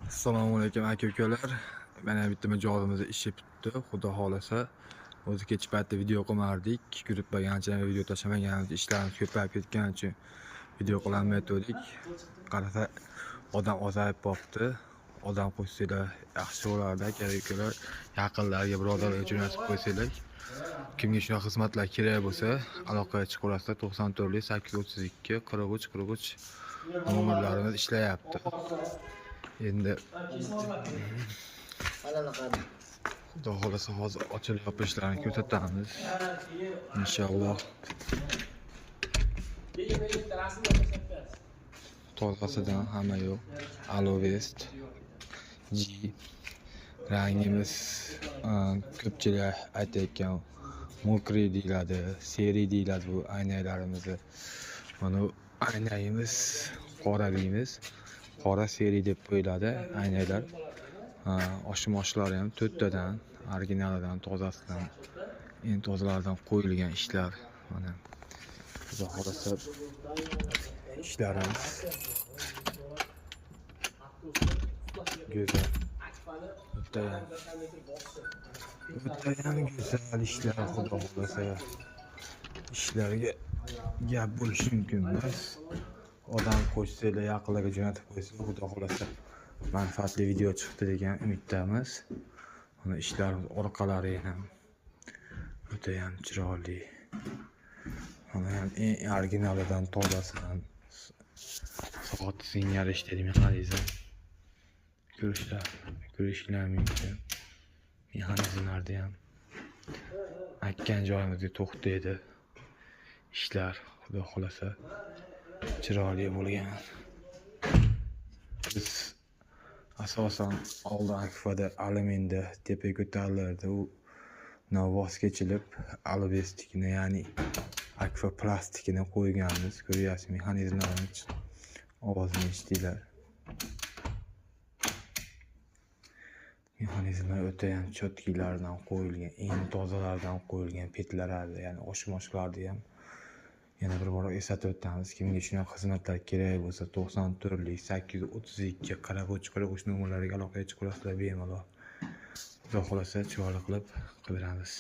Assalomu alaykum aka ukalar. Mana bitta mijozimiz ishi bitdi. Xudo xolasa o'zi kech paytda video qilmardik. Gruppaga ancha video tashlamaganmiz. Ishlarimiz ko'payib ketgani uchun video qilolmayotgandik. Qarasa odam ozayib qolibdi. Odam qo'shsanglar yaxshi bo'lardi aka ukalar. Yaqinlarga, birodarlarga jo'natib qo'ysanglar. Kimga shunaqa xizmatlar kerak bo'lsa, aloqaga chiqaverasizlar. 94 832 43 43 nomerlarimiz ishlayapti. Endi Xudo xolasa hozir ochilib yopilishlarini ko'rsatamiz. Inshaalloh. Tozasidan hamma yo'q. Alovest G rangimiz ko'pchilik aytayotgan mokri deyiladi, seri deyiladi bu aynaklarimizni. Mana bu aynagimiz qora deymiz. Qora seri deb qo'yiladi aynaklar. Oshim-oshlari ham to'rttadan, originalidan, tozasidan, eng tozalaridan qo'yilgan ishlar. Mana Xudo xolasa ishlarimiz go'zal. O'tayam go'zal ishlar, Xudo xolasa. Ishlarga gap bo'lishi mumkin emas. Odam qo'shsanglar, yaqinlarga jo'natib qo'ysanglar, Xudo xolasa manfaatli video chiqdi degan umiddamiz. Mana ishlarimiz orqalari ham o'tayam chiroyli. Mana ham eng originalidan, tozasidan soat singari ishlaydi mexanizm. Ko'rishlar mumkin. Mexanizmlarda ham aytgan joyimizga to'xtaydi. Ishlar Xudo xolasa chiroyli bo'lgan. Biz asosan oldin Akfada alyuminda tepaga ko'tarilardi. U voz kechilib Alvestnikini, ya'ni Akfa plastikini qo'yganmiz. Ko'ryapsiz mexanizmlarni ovozini eshitinglar. Mexanizmlar o'tayam cho'tkilardan qo'yilgan, eng tozalardan qo'yilgan petlaradi, ya'ni oshmoshlarni ham yana bir bor eslatib o'tamiz. Kimga shunaqa xizmatlar kerak bo'lsa 94 832 43 43 nomerlariga aloqaga chiqaverasizlar bemalol. Xudo xolasa chiroyli qilib qilib beramiz.